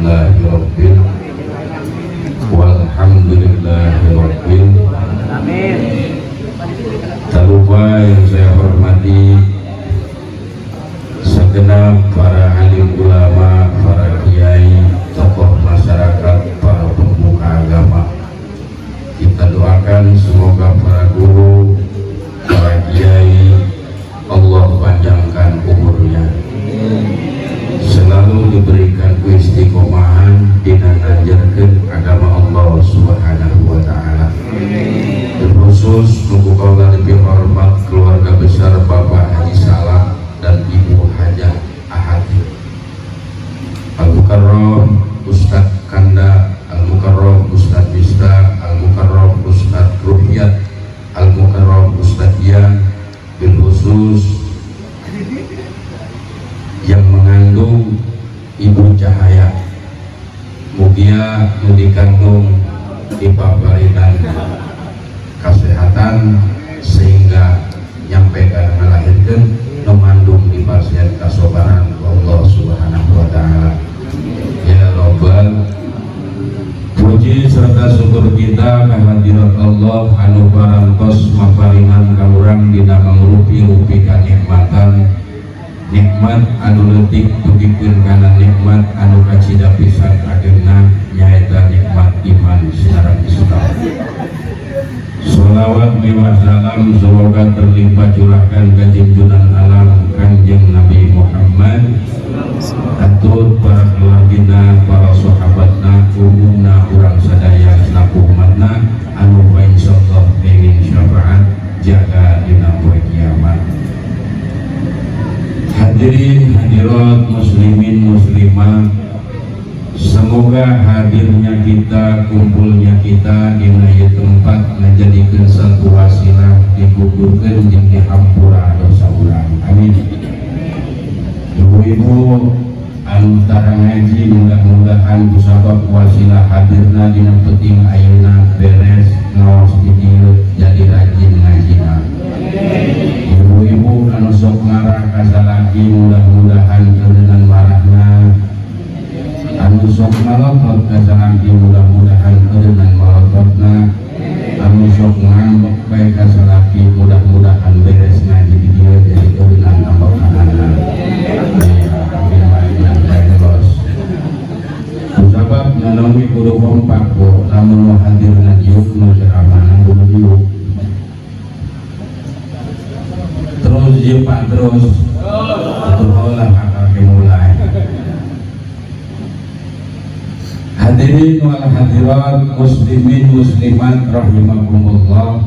Walhamdulillahi rabbil walhamdulillahi rabbil alamin. Tak lupa yang saya hormati segenap para alim ulama, para kiai, tokoh masyarakat, para pemuka agama. Kita doakan semoga para guru, para kiai, Allah panjangkan umurnya, selalu diberikan keistiqomahan dina ngajarkeun agama Allah Subhanahu wa taala. Khusus nuku kaula lebih hormat keluarga besar Bapak Haji Salah dan Ibu Hajah Ahati, Al-Mukarram Ustadz Kanda, Al-Mukarram Ustadz Bista, Al-Mukarram Ustadz Ruhiyat, Al-Mukarram Ustadz Ian, bil khusus yang mengandung Ibu Cahaya, mugia nu dikandung dipaparinan kesehatan sehingga nyampe kana ngalahirkeun nu ngandung di pasien kasobaran Allah Subhanahu wa taala. Ya Rabbal, puji serta syukur kita kehadirat Allah anu parantos maparinan ka urang dina mangrupi-rupi kanikmatan, nikmat anu leutik dugikeun kana nikmat anu kacida pisan ageungna nyaeta nikmat iman sareng Islam. Sholawat miwah salam semoga terlimpah curahkan ke junjungan alam Kanjeng Nabi Muhammad, atut para keluargina, para sahabatna, umumna urang sadaya selaku umatna anu insyaallah kenging syafaat jaga dina poe kiamat. Hadirin hadirat muslimin muslimat, semoga hadirnya kita, kumpulnya kita di ieu tempat menjadikan satu wasilah digugurkeun jeung dihampura dosa urang. Amin. Ibu-ibu anu tara ngaji mudah-mudahan kusabab wasilah hadirna dina penting ayeuna beres ngaos di dieu jadi rajin ngajina. Ibu-ibu anu sok marah ka salaki mudah-mudahan keureungan marahna, anu sok malotot ka salaki mudah-mudahan keureungan malototna, anu sok ngambek bae ka salaki mudah-mudahan beres ngaji di dieu jadi keureungan ambekanana. Kusabab nanawi kudu kompak ku lamun hadirna diuk nu ceramahna kudu diuk. Terus ieu Pak terus. Terus akal mulai. Hadirin wal hadirat muslimin muslimat rahimakumullah.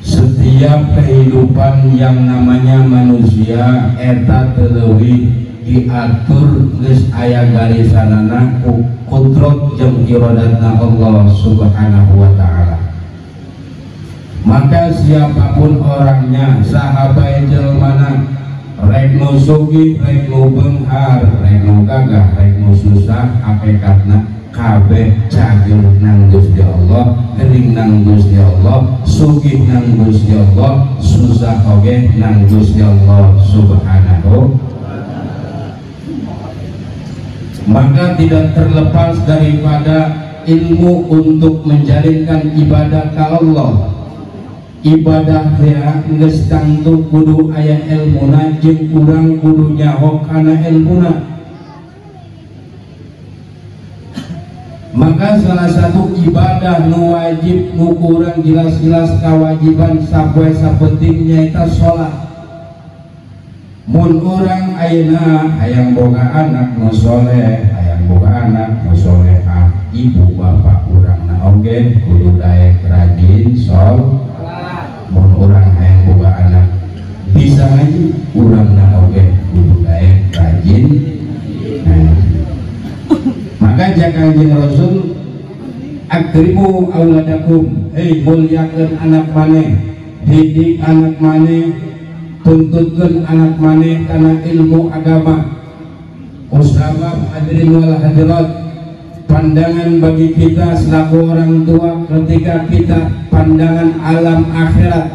Setiap kehidupan yang namanya manusia eta teu leuwih diatur geus aya garisanana ku kudrat jeung iradatna Allah Subhanahu wa taala. Maka siapapun orangnya, sahabat jelmana, rek nu sugih, rek nu beunghar, rek nu gagah, rek nu susah, hakikatna kabeh cageur nang Gusti Allah, gering nang Gusti Allah, sugih nang Gusti Allah, susah oge nang Gusti Allah Subhanahu. Maka tidak terlepas daripada ilmu untuk menjalinkan ibadah ke Allah. Ibadah teh geus tangtu kudu aya ilmuna jeung urang kudu nyaho kana ilmuna. Maka salah satu ibadah nu wajib nu kurang jelas-jelas kewajiban sapoe sapenting nyaeta salat. Mun urang ayeuna hayang boga anak nu soleh, hayang boga anak nu solehah, ibu bapak urangna oge kudu daek rajin salat. Mun urang hayang boga anak bisa ngaji, urangna oge kudu daek rajin ngaji. Maka Kanjeng Rasul akrimu auladakum, hei mulyakeun anak maneh, didik anak maneh, tuntutkeun anak maneh kana ilmu agama. Usabab hadirin wal hadirat, pandangan bagi kita selaku orang tua ketika kita pandangan alam akhirat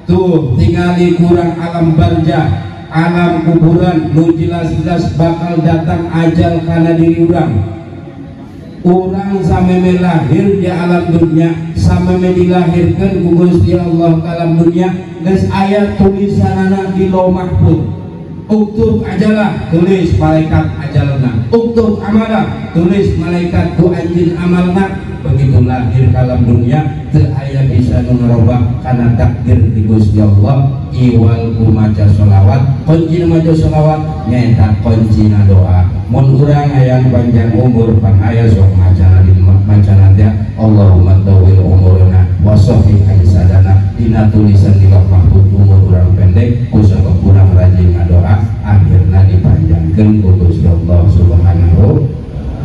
tuh tingali kurang alam barzah, alam kuburan nu jelas-jelas bakal datang ajal kana diri urang. Urang sameme lahir di alam dunia, sameme dilahirkeun ku Gusti Allah ka alam dunia, geus aya tulisanana di Lauh Mahfuz. Uktub ajalah, tulis malaikat ajalna. Uktub amalah, tulis malaikat ku anjeun amalna. Begitu lahir ka alam dunia teu aya bisa nu ngarobah kana takdir di Gusti Allah. Iwal ku maca sholawat, kunci maca sholawat nyaeta kuncina doa. Mun urang hayang panjang umur pan aya sok macana di macana teh Allahumma tawil umurna wa sahih ajsadana. Dina tulisan di Lauh Mahfuz umur urang pendek ku sabab urang rajin ngadoa akhirna dipanjangkeun ku Gusti Allah Subhanahu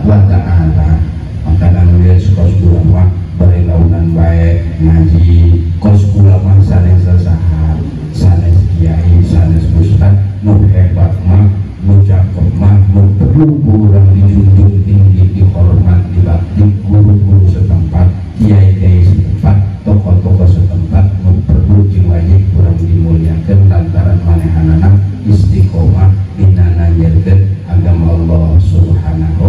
wa ta'ala. Maka geus kos kula mah bari launan bae ngaji, kos kula mah sanes sasaha, sanes kiai, sanes ustad nu hebat mah, nu cakep mah, nu perlu urang dijunjung tinggi, dihormat, dibakti guru-guru setempat, kiai-kiai setempat, tokoh-tokoh setempat nu perlu jeung wajib urang dimuliakeun lantaran manehanana istiqomah dina nanjeurkeun agama Allah Subhanahu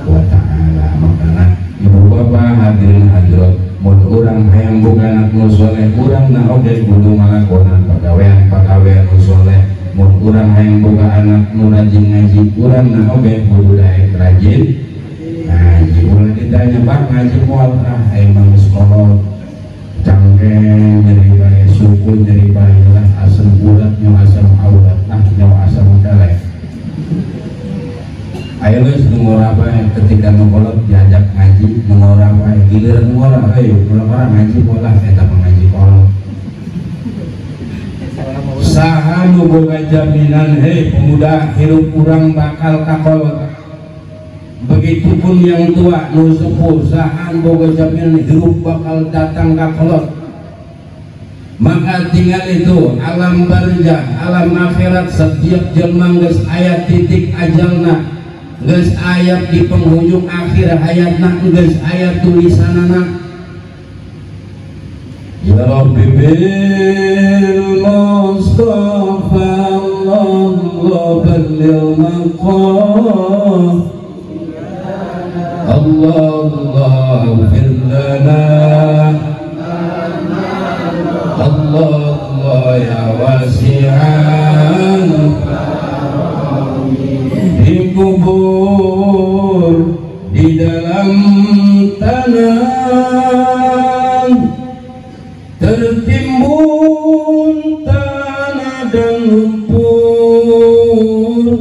wa ta'ala. Makana ibu bapak hadirin hadirat, mun urang hayang boga anak nu soleh, urang na oge kudu ngalakonan pagawean-pagawean nu soleh. Mun urang hayang boga anak nu rajin ngaji, urang na oge kudu daek rajin ngaji. Ulah ditanya, "Pak, ngaji moal?" Ah, emang geus kolot, cangkeng nyeri bae, suku nyeri bae lah, asam urat nyawa asam aurat, ah nyawa asam kelek. Ayo geus nu ngora bae ketika nu kolot diajak ngaji, nu ngora bae giliran nu ngora euy, ulah ngaji moal eta mah ngaji kolot. Saha nu boga jaminan hei pemuda hirup urang bakal kakolot. Begitupun yang tua nu sepuh, saha nu boga jaminan hirup bakal datang kakolot. Maka tinggal itu alam barzah, alam akhirat, setiap jelma geus aya titik ajalna, geus aya di penghujung akhir hayatna, geus aya tulisanana. Ya Rabbi bil Mustafa Allah balligh maqam Allah Allah ighfir lana Allah Allah ya wasi'an di kubur, di dalam tanah tertimbun tanah dan lumpur,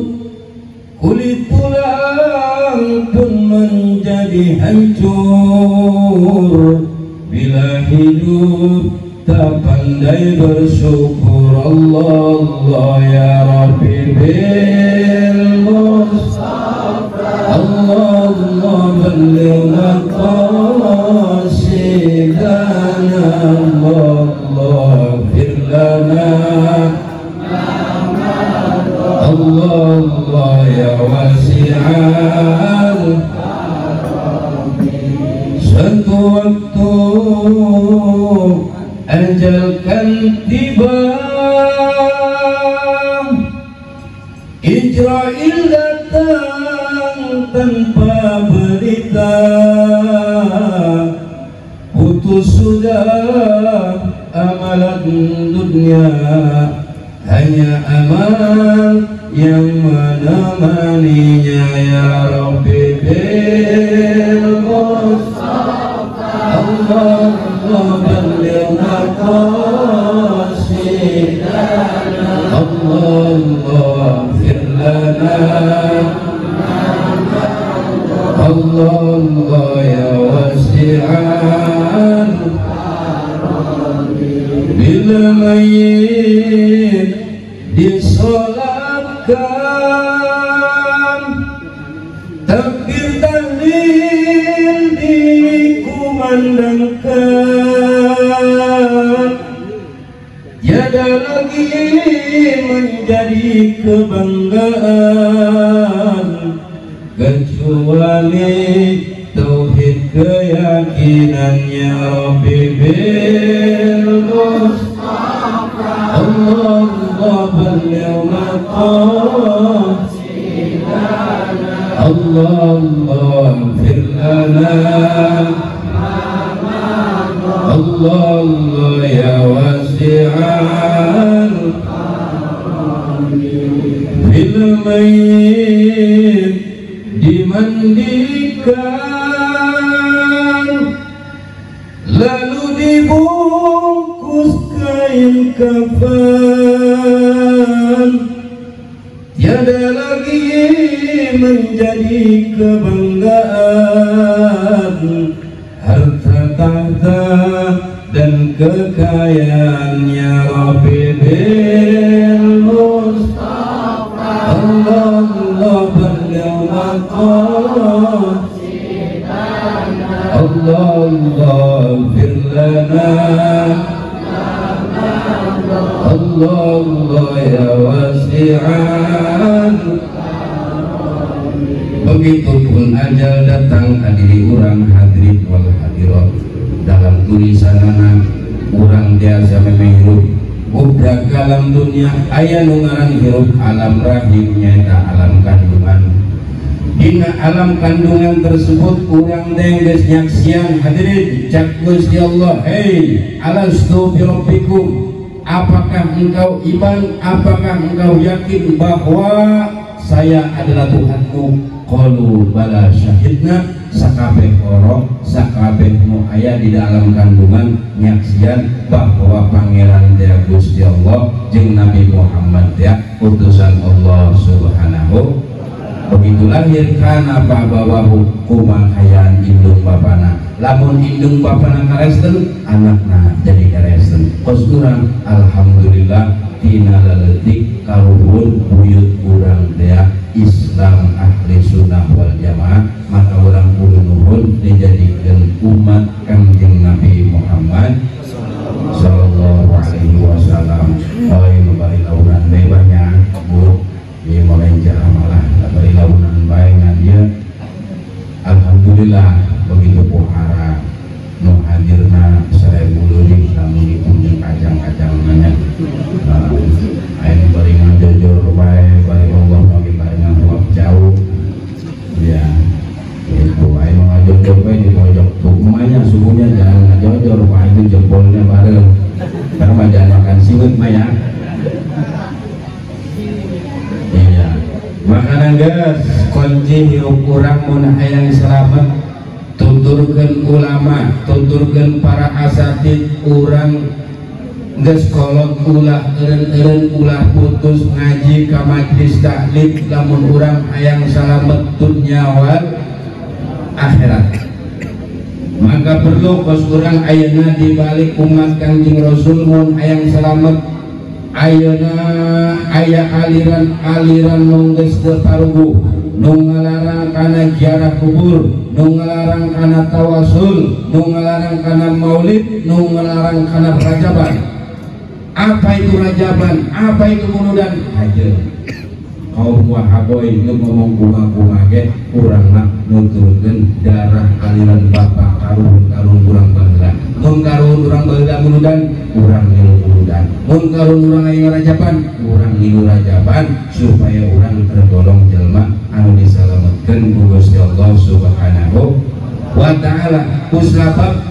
kulit tulang pun menjadi hancur bila hidup tak pandai bersyukur. Allah Allah ya Rabbi bil Mustafa Allah Allah balligh maqasidana Allah Allah ighfir lana Allah Allah ya wasi'al. Suatu waktu ajal kan tiba, Israil datang tanpa berita, putus sudah amalan dunia, hanya amal yang menemaninya. Ya Rabbi bil Mustafa Allah Allah balligh maqasidana Allah Allah ighfir lana Allah Allah ya wasi'an. Bila mayit disolatkan, takbir tahlil dikumandangkan, tiada lagi menjadi kebanggaan kecuali tauhid keyakinannya. Rabbi bil Mustafa Allah Allah balligh maqasidana Allah Allah ighfir lana Allah Allah ya wasi'al fil mayyit dimandikan lalu dibungkus kain kafan, tiada lagi menjadi kebanggaan harta tahta dan kekayaan ya Rabbi bil Mustafa Allah Allah balligh maqasidana Allah Allah ighfir lana Allah Allah ya wasi'al. Begitupun ajal datang kadiri urang hadirin wal hadirat dalam tulisanana urang biasa memang hirup budak alam dunia aya nu ngaran hirup alam rahim nyaeta alam kandungan. Dina alam kandungan tersebut urang teh geus nyaksian hadirin cak Gusti Allah, hei alastu bi rabbikum, apakah engkau iman, apakah engkau yakin bahwa saya adalah Tuhanmu? Qalu bala syahidna, sakabeh orok sakabeh nu aya di dalam kandungan nyaksian bahwa pangeran dia Gusti Allah jeung Nabi Muhammad dia utusan Allah Subhanahu. Begitu lahir kana babawahu kumakayaan indung bapana, lamun indung bapana karesten anakna jadi karesten. Kos urang alhamdulillah tina leletik karuhun buyut urang dia Islam ahli sunnah wal jamaah, maka urang kudu nuhun dijadikeun umat Kangjeng Nabi Muhammad sallallahu alaihi wasallam. Oi nu bari launan bae banyak bu, ieu mulai malah bari launan bae ngan ieu alhamdulillah begitu pohara nu hadirna 1000 leuwih lamun ditung jeung kajang-kajangna nya. Aya nu bari ngajojor bae bari Allah bagi barengan uap jauh ya itu aya nu ngajojor bae di pojok tuh emaknya suhunya jangan ngajojor pak, itu jempolnya bareng karena mah jangan makan siwet mah ya. Iya makanan geus kunci hirup urang mun hayang selamat tuturkeun ulama, tuturkeun para asatid urang geus kolot ulah eureun-eureun ulah putus ngaji ka majlis taklim lamun urang hayang salamet dunya wal akhirat. Maka perlu kos urang ayeuna di balik umat Kangjeng Rasul mun hayang salamet ayeuna aya aliran-aliran nu geus teu paruguh, nu ngalarang kana ziarah kubur, nu ngalarang kana tawasul, nu ngalarang kana maulid, nu ngalarang kana rajaban. Apa itu rajaban? Apa itu muludan? Haje kaum wahaboy nu ngomong kumaha-kumaha ge urang mah nuturkeun darah aliran bapak karuhun-karuhun urang baheula. Mun karuhun urang baheula muludan, urang ngilu muludan. Mun karuhun urang aya rajaban, urang ngilu rajaban supaya urang tergolong jelema anu disalametkeun ku Gusti Allah Subhanahu wa taala. Kusabab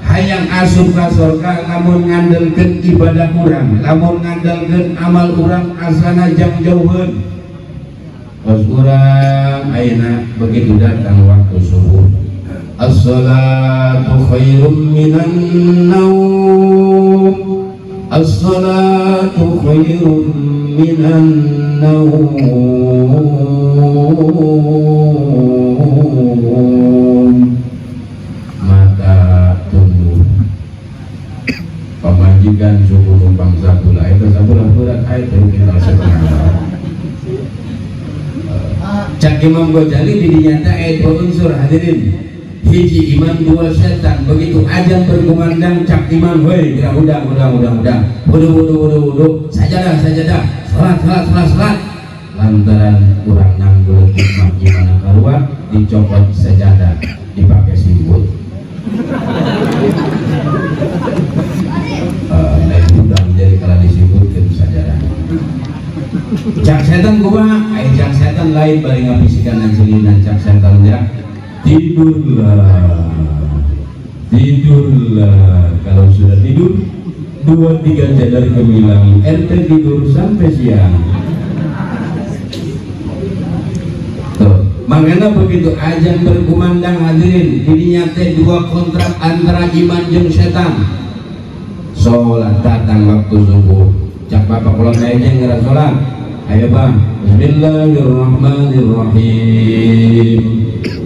hayang asup ka surga lamun ngandelkeun ibadah urang, lamun ngandelkeun amal urang asana jang jauheun. Kos urang ayeuna begitu datang waktu subuh, as-salatu khairum minan naum, as-salatu khairum minan naum. Mata tunduk pamajikan suku numpang sabulah itu sabulah berat air kita setengah. Cak Imam Ghazali dinyata ayat dua unsur hadirin, hiji iman dua setan. Begitu azan berkumandang cak imam, hoi kira udang udang udang udang, wudu wudu wudu wudu, sajadah sajadah, salat salat salat salat. Lantaran kurang nanggul hikmah gimana keluar dicopot sajadah dipakai simbut. Naik udang jadi kalau disebutkan sajadah. Cak setan kumaha? Ai cak setan lain bari ngapisikan anjeunna cak setan ya. Tidurlah. Tidurlah. Kalau sudah tidur 2-3 jadar gemilang, ente tidur sampai siang. Tuh, makanya begitu azan berkumandang hadirin, dirinya teh dua kontrak antara iman jeung setan. Sholat datang waktu subuh, cak bapak kalau kayaknya nggak sholat, ayo bang, Bismillahirrahmanirrahim,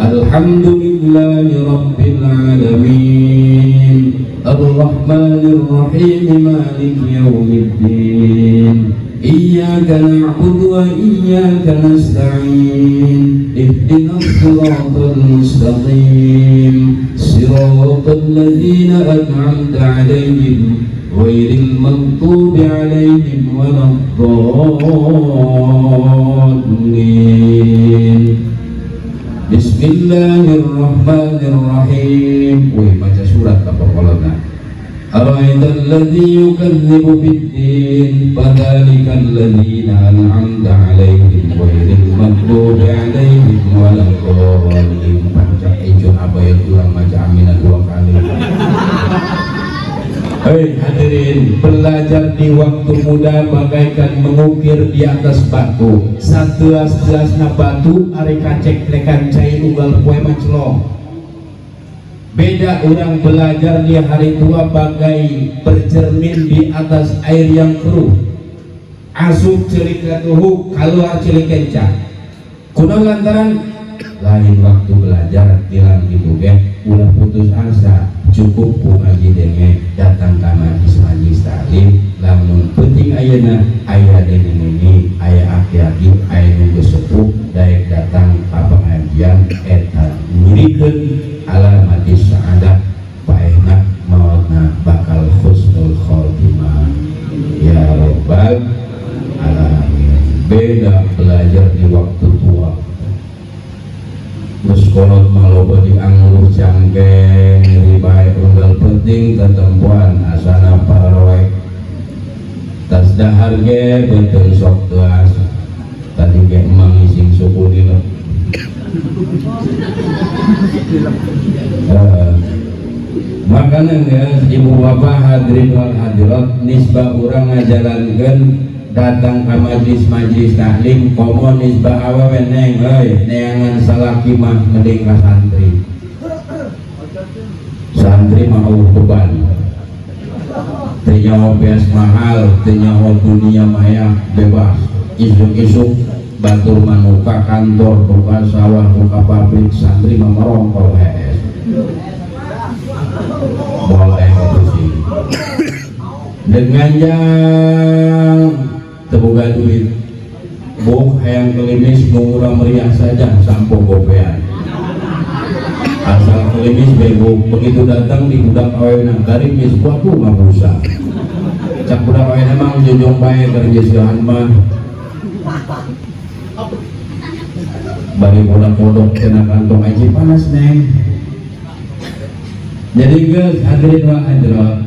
Alhamdulillahirabbil alamin, Arrahmanirrahim, Maliki yaumiddin, Iyyaka na'budu wa iyyaka nasta'in, Ihdinas siratal mustaqim, siratal ladzina an'amta 'alaihim, ghairil maghdubi 'alaihim waladdallin. Bismillahirrahmanirrahim. Wih, baca surat apa kolotna. Ara'aital ladzi yukadzibu bid-din fadzalikal ladzina an'amta 'alaihim ghairil maghdubi 'alaihim waladdallin. Baca ijo abayat urang maca aminan 2 kali. Hei hadirin, belajar di waktu muda bagaikan mengukir di atas batu. Satelas-telasna batu ari kacek lekan cai unggal poe mah celong. Beda orang belajar di hari tua bagai bercermin di atas air yang keruh. Asup celik katuhu, keluar celik kenca. Kuno lantaran lain waktu belajar tilang gitu ge, ulah putus asa, cukup ku ngaji denge datang ka majlis-majlis taklim, lamun penting ayeuna aya denge ini, aya aki-aki, aya nu geus sepuh daek datang ka pengajian eta nyirikeun alamati sa'adah paehna mautna bakal husnul khotimah ya rabbal alamin. Beda belajar di waktu tua. Geus kolot mah loba diangluh cangkeng nyeri bae unggal penting tetempuan asana paroek tas dahar ge beuteung sok teuas tadi ge emang ising suku dilep. Makanya guys, ibu bapak hadirin wal hadirat, nisbah urang ngajalankeun datang ke majlis-majlis taklim komo nisbah awewe neng euy neangan salaki mah mending ka santri. Santri mah eueuh beban. Teu nyaho beas mahal, teu nyaho dunia maya bebas. Isuk-isuk batur manuka kantor, buka sawah, buka pabrik, santri mah merongkol hees. Boleh pusing. Dengan yang terbuka duit, buk hayang kelimis murah meriah saja sampo gopean. Asal kelimis bego, begitu datang di budak awewe nang garimis waduh ngabusa. Cak budak awewe emang jojong bae kerja siahan mah. Bari budak kodok kena kantong aja panas neng. Jadi guys hadirin wal hadirat,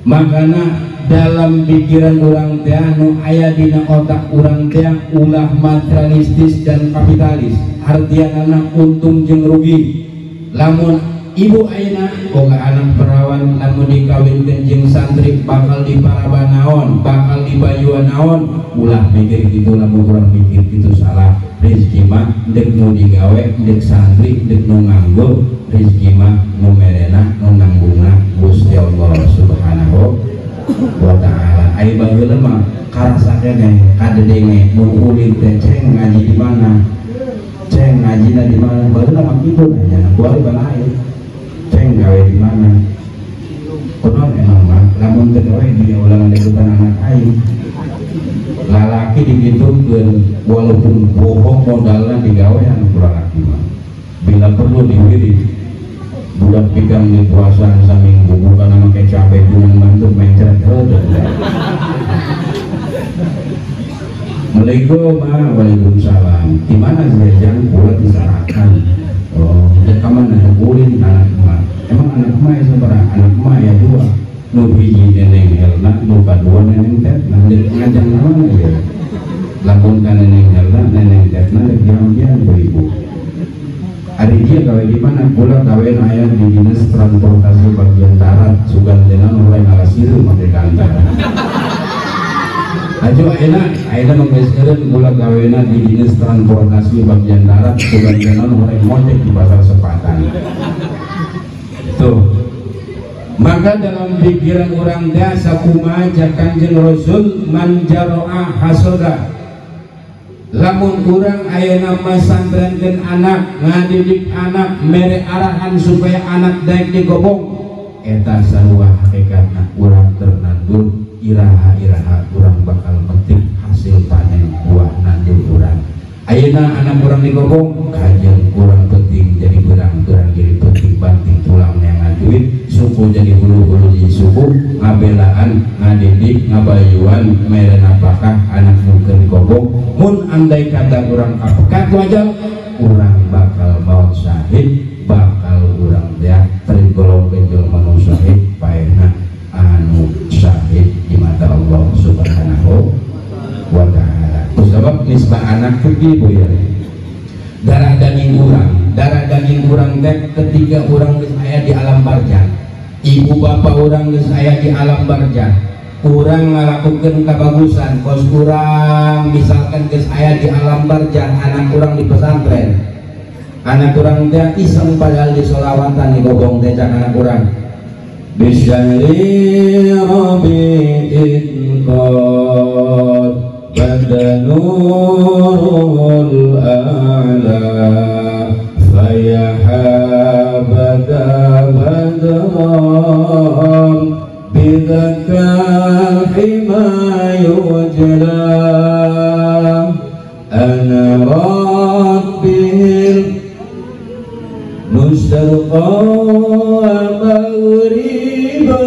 makana dalam pikiran orang teh nu aya dina otak orang teh ulah materialistis dan kapitalis. Artiana untung jeung rugi. Lamun ibu ayeuna boga anak perawan lamun dikawinkeun jeung santri bakal diparaban naon, bakal dibayuan naon, ulah mikir gitu. Lamun urang mikir gitu salah. Rezeki mah deuk nu digawe, deuk santri, deuk nu nganggur, rezeki mah nu merena, nu nanggungna Gusti Allah Subhanahu wa ta'ala. Ai baheula mah karasa keneh kadedenge mun ulin teh ceng ngaji di mana, ceng ngajina di mana, baheula mah kitu nanya kuari balae ceng gawe di mana. Kunaon emang mah lamun teu gawe dia ulah ngadeukeutan anak aing. Lalaki digitukeun walaupun bohong modalna digawean ku lalaki mah. Bila perlu diwirid budak pegang di puasa saminggu bukan nama kayak cabai gunung mantuk mencret heuh. Assalamualaikum, waalaikumsalam. Di mana jajan kula disarakan? Oh, dek ka mana ulin anak emak. Emang anak emak ya sabaraha? Anak emak ya dua. Nu hiji neneng Helna, nu kadua neneng Tetna. Dek ngajang mana ya? Lamun ka neneng helna neneng tetna rek diambian ku ibu. Ari dia gawe di mana? Kula gawe aya di dinas transportasi bagian darat sugan teh naon mulai ngalasireun make kantor. Ajo ayeuna ayeuna mah geus eureun kula gawena di dinas transportasi bagian darat sugan teh naon mulai ngojek di pasar Sepatan. Tuh. Maka dalam pikiran orang teh sakumaha Kanjeng Rasul man jaroa hasoda. Lamun urang ayeuna masantrenkeun anak, ngadidik anak, mere arahan supaya anak daek digobong, eta sarua hakikatna urang keur nandur iraha-iraha urang bakal metik hasil panen buah nandur urang. Ayeuna anak urang digobong, kajeun urang penting jadi berang-berang jadi penting banting tulang neangan duit, suku jadi hulu-hulu jadi suku, ngabelaan, ngadidik, ngabayuan, mere napakah anak mungkin digobong. Mun andai kata urang kapekat wajah, urang bakal maut syahid, bakal urang dia tergolong jelema nu syahid, paehna anu syahid di mata Allah Subhanahu wa ta'ala. Sebab nisbah anak teh bu ya, darah daging urang, darah daging urang teh ketika urang geus aya di alam barzah, ibu bapak urang geus aya di alam barzah, urang ngalakukeun kabagusan, kos urang misalkan geus aya di alam barzah, anak urang di pesantren, anak urang teh iseng padahal di solawatan di gobong teh cak anak urang. Bisyari rabi'in qad badanurul a'la fayahabada badram bidhakal hima yujla ana rabbihil mustarqa wa maghriba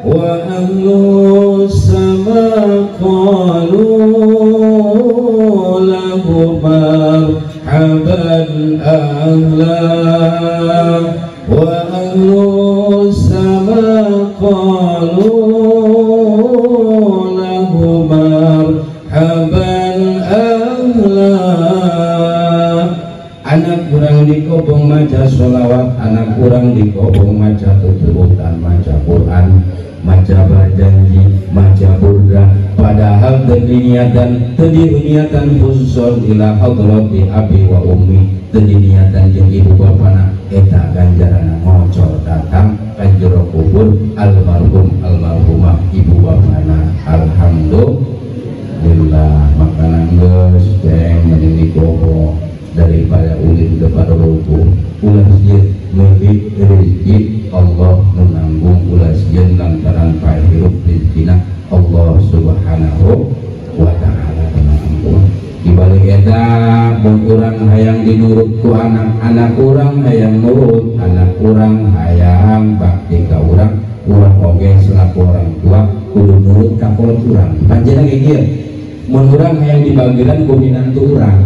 wa ahlu sama qalu lahu marhaban ahla wa ahlu sama qalu lahu marhaban ahla. Anak kurang dikobong maca sholawat, anak kurang dikobong maca tuturutan, maca Quran, maca berjanji, maca burda, padahal terdiniatan terdiniatan khususon ila hadrati abi wa ummi, terdiniatan jeung ibu bapana eta ganjarana ngocor datang ka jero kubur almarhum almarhumah ibu bapana. Alhamdulillah. Makanan geus ceng mending dikobong daripada ulin kepada ruku. Ulah sieun meuli rezeki Allah menanggung, ulah sieun lantaran paeh hirup rezekina Allah Subhanahu wa ta'ala menanggung. Di balik eta mun urang hayang dinurut ku anak, anak urang hayang nurut, anak urang hayang bakti ka urang, urang oge selaku orang tua kudu nurut ka kolot urang. Panjenengan ge kieu, mun urang hayang dibagiran ku minantu urang,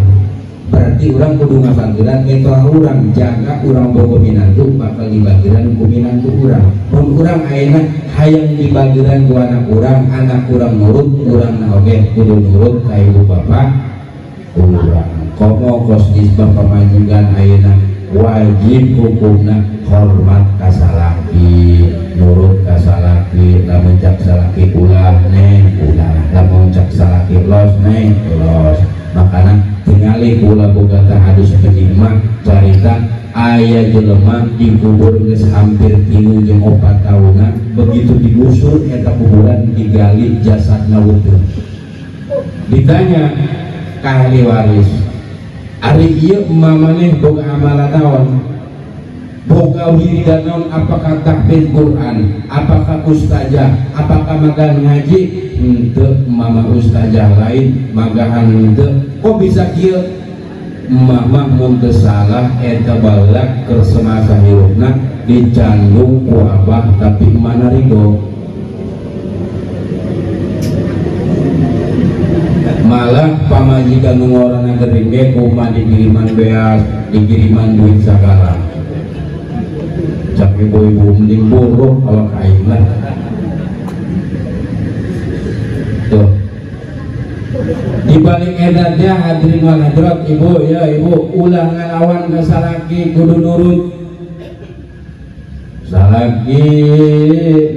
berarti urang kudu ngabagiran mitoha urang, jaga urang boga minantu bakal dibagiran ku minantu urang. Mun urang ayeuna hayang dibagiran ku anak urang, anak urang nurut, urang na oge kudu nurut ka ibu bapak urang. Komo kos nisbah pamajikan ayeuna wajib hukumna hormat ka salaki, nurut ka salaki, lamun cak salaki ulah neng ulah, lamun cak salaki los neng los. Makana tingali kula boga hadis penyimah carita aya jelema dikubur geus hampir 3 jeung 4 tahunan, begitu digusur eta kuburan digali jasadna weuteung. Ditanya ka ahli waris, ari ieu mamaneh boga amalan naon, boga wiridan naon, apakah tahfidz Quran, apakah ustazah, apakah magang ngaji? Henteu, mama ustazah lain magahan henteu. Kok bisa kieu? Mama mun teu salah eta baheula keur semasa hirupna dicandung ku abah tapi mana ridho. Malah pamajikan nu ngorana gering ge kumaha dikiriman beas, dikiriman duit sagala. Cak ibu-ibu mending buruh kalau ka aing lah. Tuh. Dibalik edatnya hadirin wal hadirat, ibu ya ibu ulah ngalawan ka salaki kudu nurut. Salaki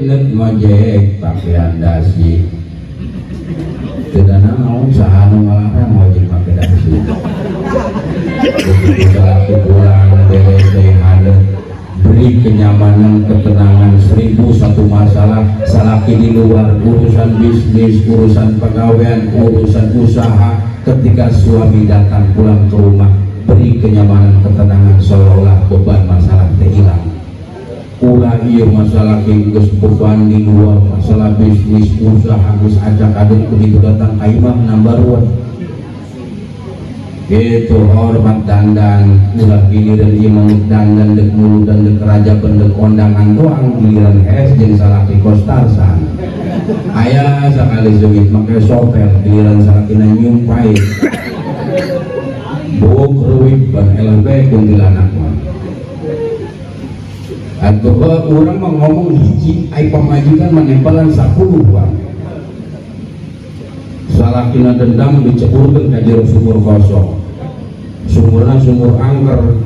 nek ngojek pakaian dasi. Teu naon saha nu ngalarang ngojek pake dasi. Begitu salaki pulang beres deui hadeut, beri kenyamanan, ketenangan, 1001 masalah salaki di luar, urusan bisnis, urusan pegawaian, urusan usaha. Ketika suami datang pulang ke rumah, beri kenyamanan, ketenangan, seolah-olah beban masalah hilang. Ulah ieu masalah geus beban di luar, masalah bisnis, usaha geus acak aduk, begitu datang ka imah nambah ruwet. Gitu hormat dandan, ulah giliran ieu mah dandan dek muludan dek rajaban dek kondangan doang, giliran hees jeung salaki kos Tarsan. Aya sakali seungit make sopel, giliran salakina nyumpai. Buuk reuwih ban eleh bae kuntilanak mah. Atuh urang mah ngomong hiji, ai pamajikan mah nempelan 10 bang. Salakina dendam diceburkeun ka jero sumur kosong. Sumurna sumur angker.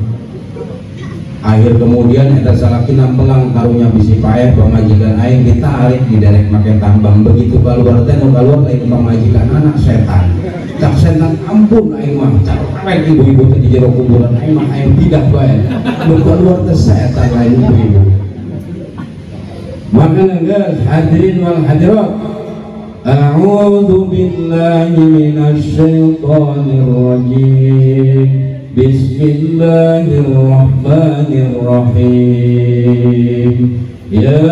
Akhir kemudian eta salakina melang karunya bisi paeh pamajikan aing ditarik diderek make tambang. Begitu keluar teh nu keluar lain pamajikan anak setan. Cak setan ampun aing mah carewet ibu-ibu teh di jero kuburan aing mah aing pindah bae. Nu keluar teh setan lain ibu-ibu. Maka geus hadirin wal hadirat, A'udzu billahi minasy syaithanir rajim. Bismillahirrahmanirrahim. Ya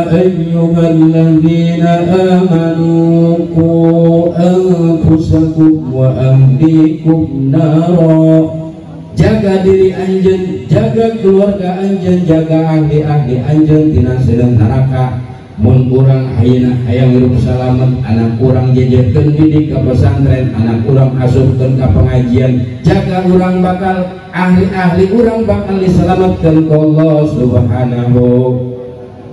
ayyuhalladzina amanu qu anfusakum wa ahlikum nara. Jaga diri anjeun, jaga keluarga anjeun, jaga ahli-ahli anjeun tina seuneu neraka. Mun urang ayeuna hayang hirup salamet, anak urang jejerkeun didik ka pesantren, anak urang asupkeun ka pengajian, jaga urang bakal ahli-ahli urang bakal diselametkeun ku Allah Subhanahu.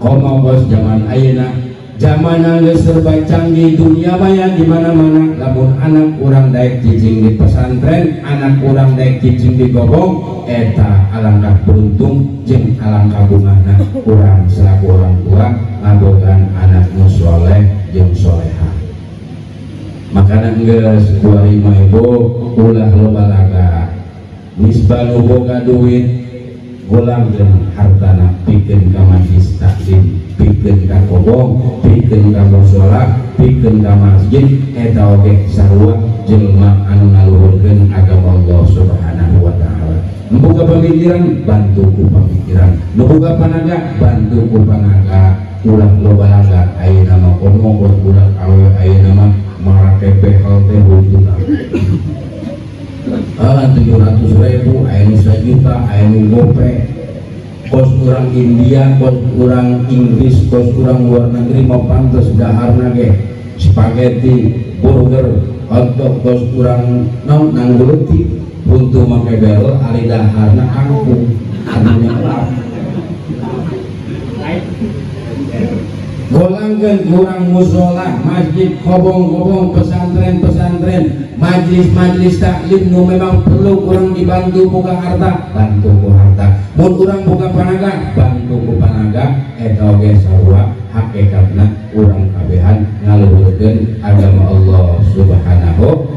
Komo bos zaman ayeuna, zaman geus serba canggih, dunia maya di mana-mana. Lamun anak urang daek cicing di pesantren, anak urang daek cicing di gobong, eta alangkah beruntung jeung alangkah bungahna urang selaku orang tua ngabogaan anak nu soleh jeung solehah. Makana geus 25 ibu ulah loba laga. Nisbah nu boga duit golangkeun hartana pikeun ka majlis taklim, pikeun ka kobong, pikeun ka mushola, pikeun ka masjid, eta oge sarua jelema anu ngaluhurkeun agama Allah Subhanahu wa taala. Nu boga pamikiran bantu ku pamikiran, nu boga panaga bantu ku panaga. Ulah loba laga ayeuna mah komo buat budak awewe ayeuna mah marake behel teh huntuna. 700.000, aya nu 1 juta, aya nu gope. Kos urang India, kos urang Inggris, kos urang luar negeri mau pantes daharna ge spaghetti, burger, hotdog, kos urang naon nangguleutik huntu make bel ari daharna kangkung anu nyeklap. Golangkeun kurang musola, masjid, kobong-kobong, pesantren-pesantren, majlis-majlis taklim nu memang perlu kurang dibantu buka harta, bantu ku harta. Mun urang buka panaga, bantu ku panaga. Eta oge sarua hakikatna urang kabehan ngaluhurkeun agama Allah Subhanahu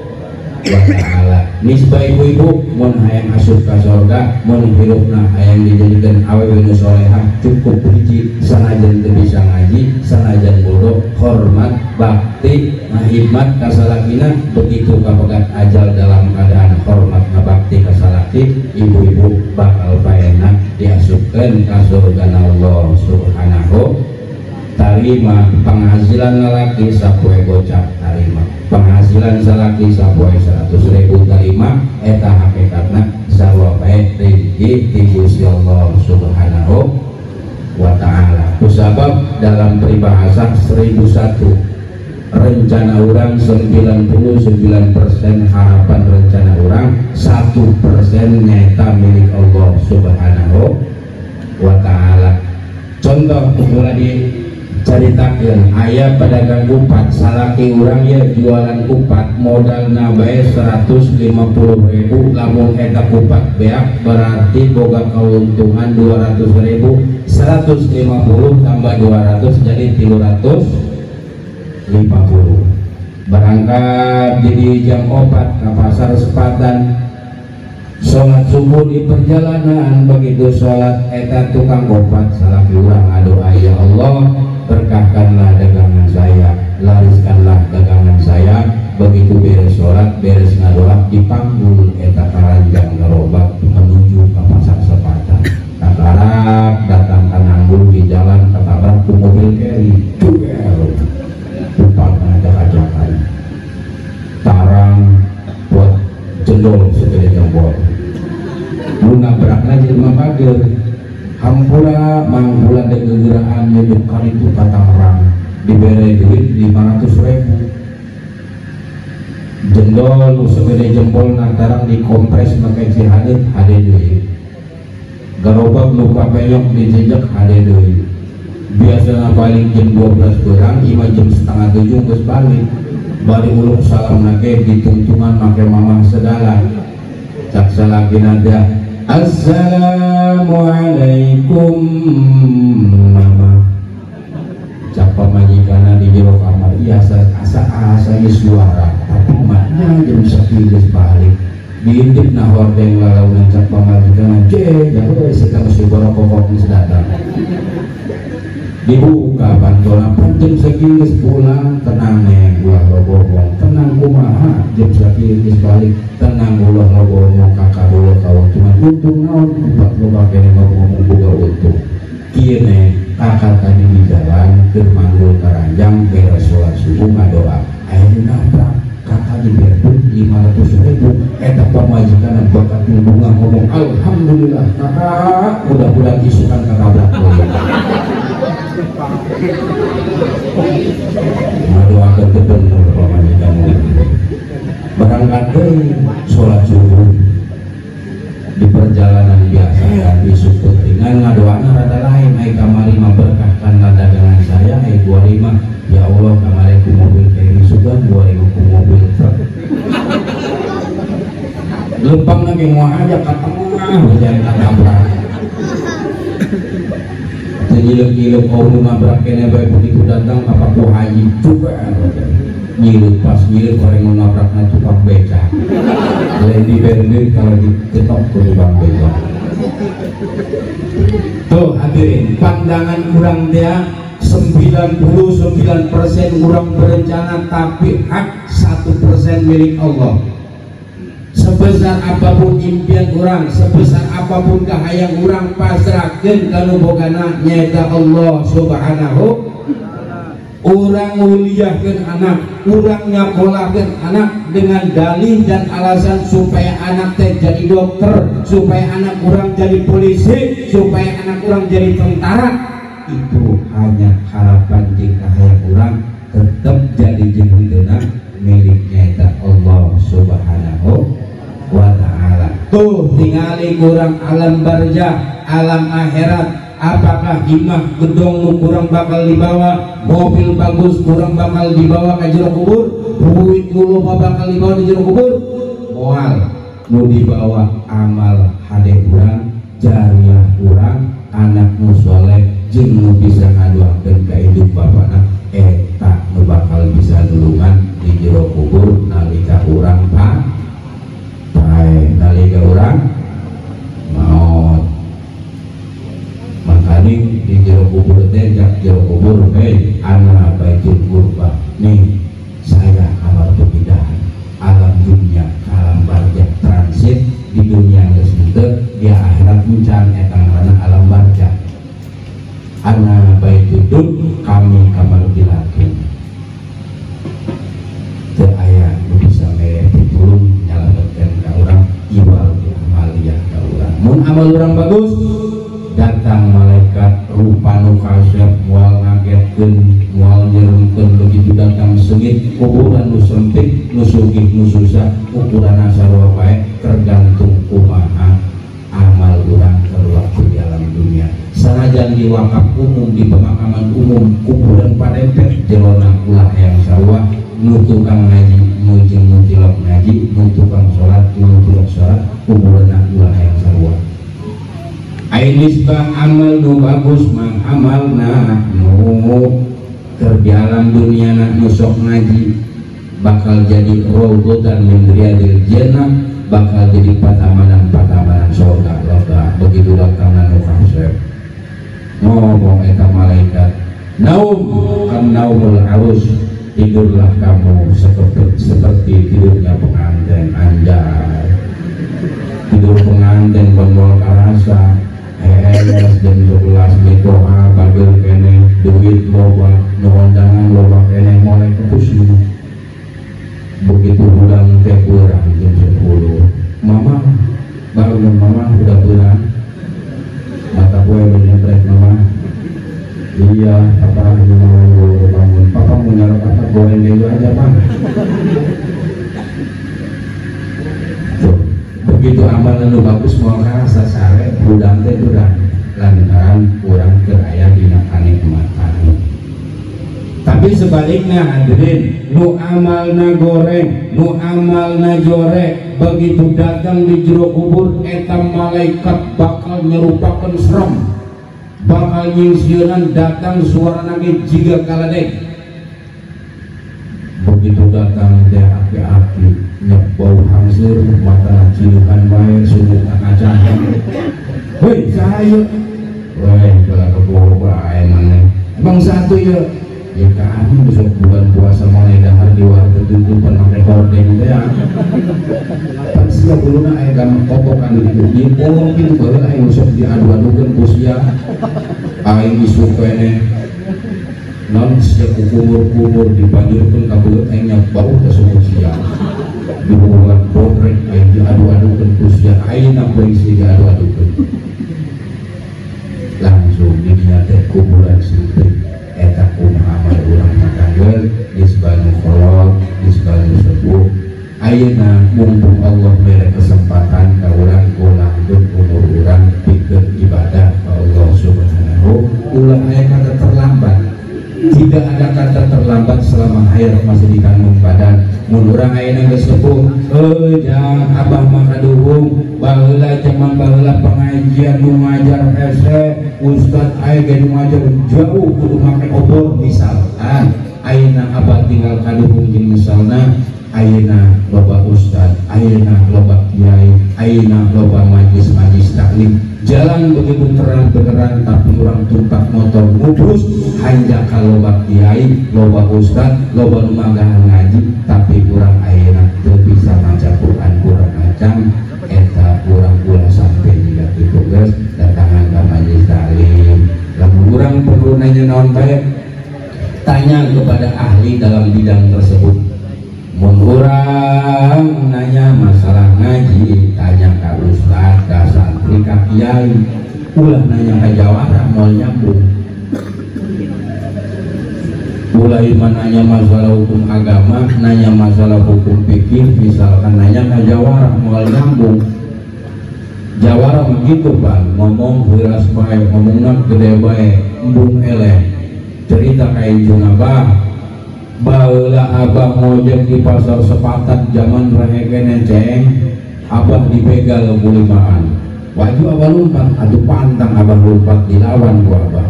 wa taala. Nisbah ibu-ibu mun hayang asup ka sorga, mun hirupna hayang dijadikeun awewe nu solehah, cukup hiji sanajan teu bisa ngaji, sanajan bodoh, hormat, bakti, ngahidmat ka salakina. Begitu kapegat ajal dalam keadaan hormat ngabakti ka salaki, ibu-ibu bakal paena diasupkeun ka surga Allah Subhanahu. Tarima penghasilan lalaki sapoe gocap, tarima penghasilan salaki sapoe 100.000, tarima. Eta hakikatna sarua bae rezeki ti Gusti Allah Subhanahu wa taala. Kusabab dalam peribahasa 1001 rencana orang 99% harapan rencana orang, 1% nyata milik Allah Subhanahu wa taala. Contoh kula di Caritakeun aya pedagang kupat salaki urang ya jualan kupat modalna bae 150.000 lamun eta kupat beak berarti boga keuntungan 200.000. 150 tambah 200 jadi 350. Berangkat di jam 4 ke pasar Sepatan, sholat subuh di perjalanan. Begitu sholat eta tukang kupat salaki urang ngadoa, ya Allah berkahkanlah dagangan saya, lariskanlah dagangan saya. Begitu beres sholat, beres ngadoa, dipanggul eta karanjang gerobak menuju ke pasar Sepatan. Kakarap datang ke nanggul di jalan, ketabrak ku mobil carry, duel kupang ngajak-ajakan tarang buat jendol segede jempol. Lu nabrakna jelema pager hampura mangkula dan kegeraan hidup kali itu Tangerang diberi duit 500.000 jendol nu segede jempol nantarang dikompres make cihadeut hade deui, gerobak nu papeyok dijejek hade deui. Biasana balik jam 12 berang ima jam 6:30 geus balik. Bari uluk salam nake ditungtungan make mamah segala cak salakina teh assalamualaikum mama. Cak pamajikanna di jero kamar iya asa asa suara tapi makna jam 9 geus balik. Diintip na hordeng lalaunan cak pamajikanna je jauh sedang si borokokok geus datang. Dibuka pantona pan jam 9 geus pulang tenang neng ulah lobohong tenang kumaha jam 9 geus balik tenang ulah lobohong kakak ulah kauntungan untung naon kupat loba kene ngomong boga untung kieu neng kakak tadi di jalan keur manggul karanjang beres sholat subuh ngadoa aya nu nabrak kakak diberi 500.000 eta pamajikan bakat bunga ngomong alhamdulillah kakak mudah-mudahan isukan katabrak deui. Ngadoakeun teu bener pamajikan berangkat deui sholat subuh di perjalanan biasa kan isuk pentingan ngadoana rada lain ai kamari mah berkahkanlah dagangan saya ai kuari mah ya Allah kamari ku mobil carry sugan kuari ku mobil truk lempang lagi mau aja ka tengah jalan katabrak nyilek-nyilek oh nu nabrak kene bae begitu datang apa ku haji juga nyilut pas nyilut orang nu nabrakna tukang beca lain diberi kalau diketok ku tukang beca. Tuh hadirin pandangan kurang dia 99% kurang berencana tapi hak 1% milik Allah. Sebesar apapun impian orang, sebesar apapun kahayang orang, pasrahkeun ka nu bogana nyaeta Allah Subhanahu. Urang nguliahkeun anak, urang nyakolahkeun anak dengan dalih dan alasan supaya anak teh jadi dokter, supaya anak urang jadi polisi, supaya anak urang jadi tentara. Itu hanya harapan jeung kahayang urang, tetap jadi jeung henteuna miliknya eta Allah Subhanahu wa ta'ala. Tuh tingali kurang alam barjah, alam akhirat. Apakah imah gedong nu kurang bakal dibawa, mobil bagus kurang bakal dibawa ke jero kubur, duit nu loba bakal dibawa di jero kubur? Moal nu dibawa amal hade urang, jariah urang, anak nu soleh jeung nu bisa ngadoakeun ka hidup bapana eta nu bakal bisa nulungan di jero kubur nalika urang pae nalika urang maot. Makaning di jero kubur teh jak jero kubur hei ana baitul kurba nih saya kamar perpindahan alam dunia ke alam barzah transit di dunia geus henteu di akhirat encan eta ngaranna alam barzah. Ana baitul dun kami kamar dilatun teu aya nu bisa mere pitulung nyalametkeun ka urang iwal di amaliyah ka urang. Mun amal urang bagus datang malaikat rupa nu kasep moal ngagetkeun moal nyeremkeun. Begitu datang seungit kuburan nu sempit nu sugih nu susah ukuranna sarua bae tergantung kumaha amal urang keur waktu di alam dunia. Sanajan di wakaf umum, di pemakaman umum, kuburan padempet jerona ulah hayang sarua nu tukang ngaji nu jeung nu tilok ngaji, nu tukang salat nu tilok salat, kuburanna ulah hayang sarua. Ai nisbah amal nu bagus mah amalna nu keur di alam dunia nu sok ngaji bakal jadi raudhatan min riyadil jannah, bakal jadi patamanan-patamanan surga. Loba begitu datangna nu kasep ngomong eta malaikat, naum kan naumul arus, tidurlah kamu seperti tidurnya pengantin. Anjay, tidur pengantin bangol karasa hees jam 11 mitoha bageur keneh duit loba nu undangan loba keneh mulai kepusing. Begitu hudang teh kurang jam 10, mama bangun, mama udah kurang mata gue menyepret mama. Iya papa ini mau bangun, papa mau nyarap apa, goreng dulu aja pak. Tuh, begitu amalan lu bagus mau rasa sare hudang teh kurang lantaran kurang keraya dina kanikmatan. Tapi sebaliknya hadirin, nu amalna goreng, nu amalna jorek, begitu datang di jero kubur eta malaikat bakal nyerupakan serem, bakal nyingsieunan datang suarana ge jiga kaledek. Begitu datang teh aki-aki nyebau hangseur, matana cilukan bae, sumuk kacahan. Heuy, saha ieu? Weh, bala keboho bae maneh. Emang satu ieu? Ya kami besok bulan puasa mulai dahar di warteg tuntutan pakai hordeng teh ya. Pan sia buluna aya gampang kokokan gitu. Di bolong kitu baheula aing sok diadu-adukeun ku sia. Aing isuk keneh non sia kubur-kubur dibanjurkeun ka beut aing nya bau teh sumur sia. Dibuat bodrek aing diadu-adukeun ku sia, aing na sia diadu-adukeun. Langsung di dinya teh kuburan sempit. Eta kumaha amal urang matanggeul nisbah nu kolot, nisbah nu sepuh. Ayeuna mumpung Allah mere kesempatan ka urang ulangkeun umur urang pikeun ibadah ka Allah Subhanahu. Ulah aya kata terlambat. Tidak ada kata terlambat selama hayat masih dikandung badan. Mun urang ayeuna geus sepuh, heuh jang abah mah kaduhung, baheula jaman baheula pengajian nu ngajar hese, ustad aya ge nu ngajar jauh kudu make obor misalkan. Ayeuna abah tinggal kaduhung jeung misalna ayeuna loba ustad, ayeuna loba kiai, ayeuna loba majlis-majlis taklim. Jalan begitu terang benderang tapi orang tumpak motor ngudus hanjakal loba kiai, loba ustad, loba nu manggahan ngaji tapi urang ayeuna teu bisa maca Quran, kurang acan eta urang ulah sampai jiga kitu geus datangan ka majlis taklim. Lamun urang perlu nanya naon bae, tanya kepada ahli dalam bidang tersebut. Mun urang nanya masalah ngaji, tanya ka ustad, ka santri, ka kiai. Ulah nanya ka jawara moal nyambung. Ulah ieu nanya masalah hukum agama, nanya masalah hukum fikih, misalkan nanya ka jawara moal nyambung. Jawara mah kitu pan, ngomong heuras bae, ngomongna gede bae, embung eleh. Cerita ka injung abah, baheula abah ngojek di pasar Sepatan zaman rehekene ceng, abah dibegal ku limaan. Waju abah lumpat, atuh pantang abah lumpat dilawan ku abah.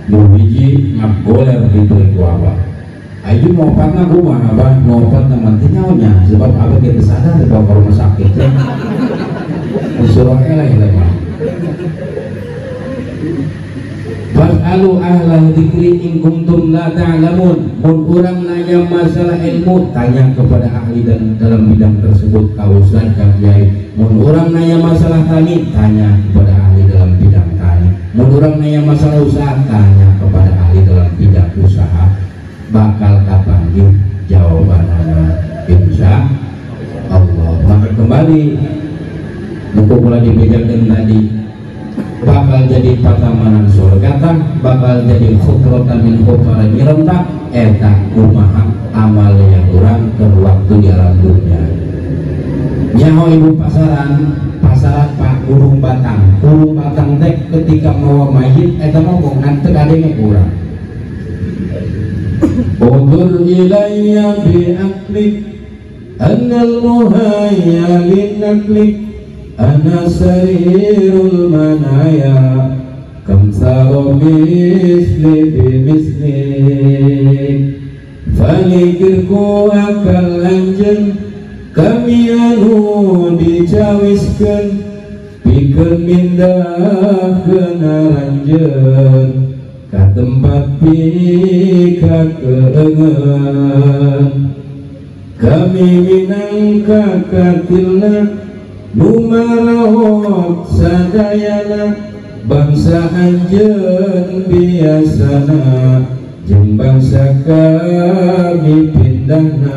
Nu hiji ngagoler kitu ku abah. Ayu mopatna kumaha abah, mopatna mah teu nyaonya sebab abah geus sadar dibawa ke rumah sakit teh. Disuruh eleh mah. Fas'alu ahla dzikri in kuntum la ta'lamun. Mun urang nanya masalah ilmu, tanya kepada ahli dan dalam bidang tersebut, ka ustaz, ka kiai. Mun urang nanya masalah tani, tanya kepada ahli dalam bidang tani. Mun urang nanya masalah usaha, tanya kepada ahli dalam bidang usaha. Bakal kapanggih jawabanana insya Allah. Maka kembali buku pula dibejakeun tadi, bakal jadi patamanan surga tah, bakal jadi khutrotan min khutran nyirom tah, eta kumaha amalnya urang ke waktu di alam dunia. Nyaho ibu pasaran, pasar salat Pak kurung batang. Kurung batang teh ketika mawa mayit eta ngomong ngan teu kadenge urang. Undur ilayya bi aqlik annal muhayya linaklik ana sarirul manaya kam saro misli bi mislik falikirku akal anjeun kami anu dicawiskeun pikeun mindahkeun aranjeun ka tempat pikakeungeun kami minangka katilna nu marahot sadayana bangsa anjeun biasana jeung bangsa kami pindahna.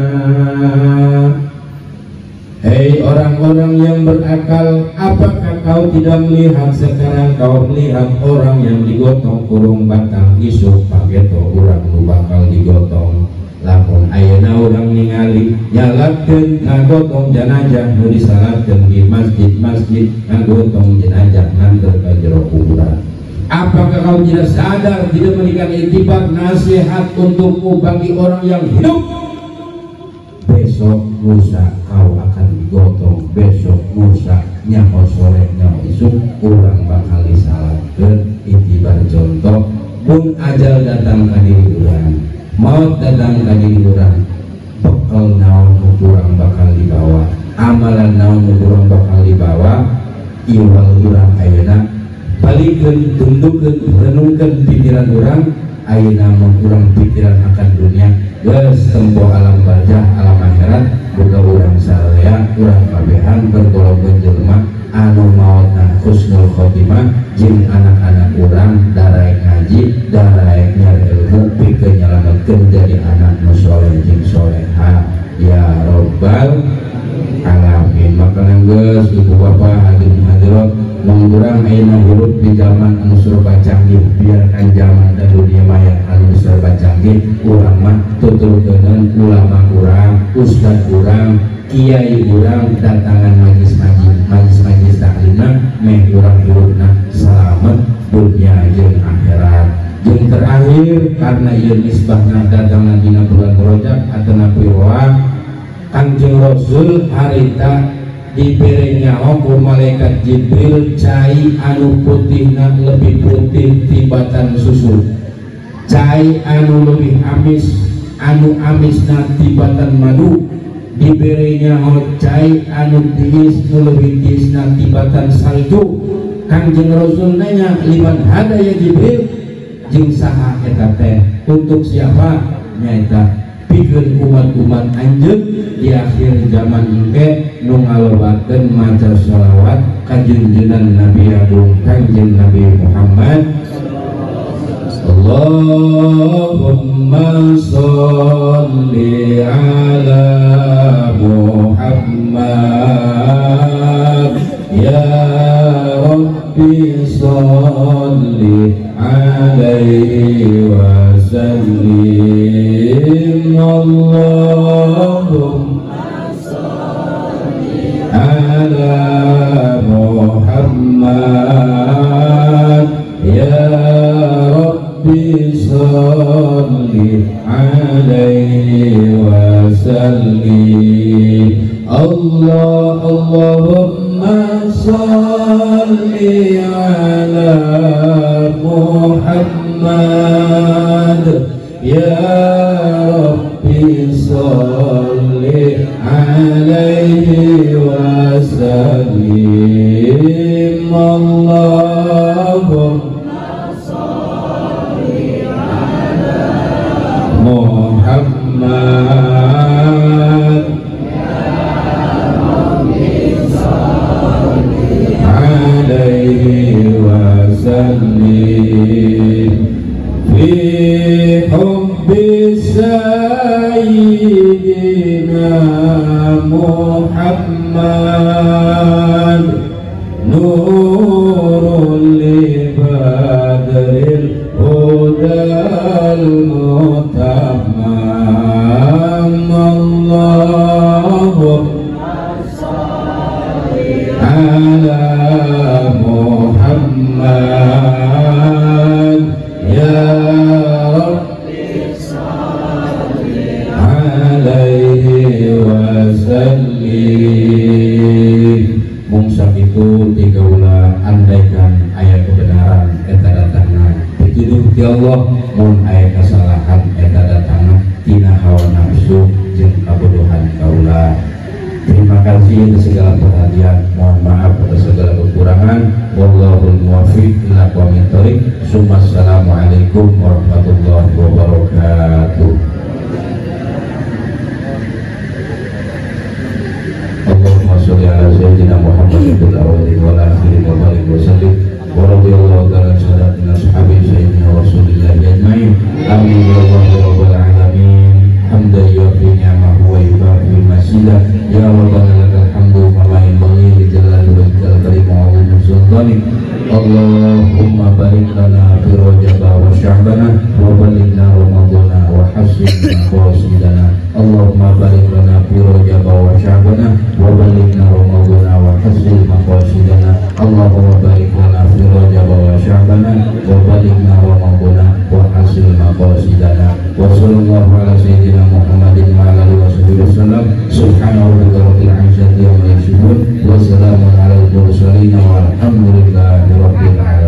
Hei orang-orang yang berakal, apakah kau tidak melihat sekarang kau melihat orang yang digotong kurung batang isuk pageto urang nu bakal digotong. Lamun ayeuna urang ningali nyalakeun ngagotong jenazah nu disalatkeun di masjid-masjid ngagotong jenazah nganter ka jero kuburan. Apakah kau tidak sadar, tidak memberikan iktibar nasihat untukmu bagi orang yang hidup? Besok lusa kau akan digotong, besok lusa nyaho sore nyaho isuk urang bakal disalatkeun. Iktibar contoh mun ajal datang ka diri urang, maut datang ka diri urang, bekal naon nu kurang bakal dibawa, amalan naon nu kurang bakal dibawa, iwal urang ayeuna balikeun, tundukeun, renungkeun pikiran urang ayeuna mun urang pikiran akan dunia geus tempo alam barzah alam akhirat boga urang saraya urang kabehan bergolongan jelema anu maotna husnul khotimah jeung anak-anak urang daraek ngaji daraek nyari ilmu pikeun nyalametkeun jadi anak nu soleh jeung soleha ya robbal alamin. Maka geus ibu bapak hadirin hadirat mun urang ayeuna hirup di zaman anu serba canggih, biarkan zaman dan dunia maya anu serba canggih, urang mah tuturkeun ulama urang, ustad urang, kiai urang datangan majelis-majelis taklimna meh urang hirupna selamat dunia jeung akhirat. Jeung terakhir karena ieu nisbahna datangan dina bulan Rajab atanapi roa Kangjeng Rasul harita dibere nyaho ku malaikat Jibril cai anu putihna lebih putih tibatan susu, cai anu lebih amis anu amisna tibatan madu, dibere nyaho cai anu tiis nu lebih tiisna tibatan salju. Kangjeng Rasul nanya liman hada ya Jibril, jeung saha eta teh, untuk siapa? Nyaeta pikeun umat-umat anjeun di akhir zaman engke nu ngalobakeun maca sholawat ka junjunan Nabi Agung Kangjeng Nabi Muhammad. Allahumma sholli ala Muhammad ya Rabbi sholli alaihi wa sallim. Allahumma sholli ala Muhammad ya Rabbi sholli alaihi wa sallim. Allah Allahumma sholli ala Muhammad ya Rabbi sholli alaihi wa sallim. Allahumma sholli ala Muhammad ya Rabbi sholli alaihi wa sallim. Fi hubbi sayyidina Muhammad nurul li badril hudal mutamam. Allahumma sholli ala Muhammad ya Rabbi shalli alaihi wa sallim. Mung sakitu tiga ulah andaikan aya kebenaran eta datangna pituduh ti Allah, mun aya kesalahan eta datangna tina hawa nafsu jeung kabodohan kaula. Terima kasih atas segala perhatian, mohon maaf atas segala kekurangan. Wallahul muwaffiq ila aqwamit thoriq. Assalamualaikum warahmatullahi wabarakatuh. Allahumma sholli ala sayyidina Muhammadin fil awwalin wal akhirin wa barik wa sallim wa radhiyallahu ta'ala an sadatina ashabi sayyidina Rasulillah ajmain. Amin ya Allah ya rabbal alamin. Hamdan yuafi ni'amahu wa yukafi masjidah. Ya Rabbana lakal hamdu kama yanbaghi li jalali wajhikal karim wa 'azimi sultanik. Allahumma barik lana fi Rajab wa Sya'bana wa ballighna Ramadhana wa hassin maqasidana. Allahumma barik lana fi Rajab wa Sya'bana wa ballighna Ramadhana wa hassin maqasidana. Allahumma barik lana fi Rajab wa Sya'bana wa ballighna Ramadhana wa hassin maqasidana. Wa sallallahu ala sayyidina Muhammadin wa ala alihi wasahbihi wasallam. Subhana rabbika rabbil izzati amma yasifun wa salamun alal mursalin walhamdulillahi rabbil alamin.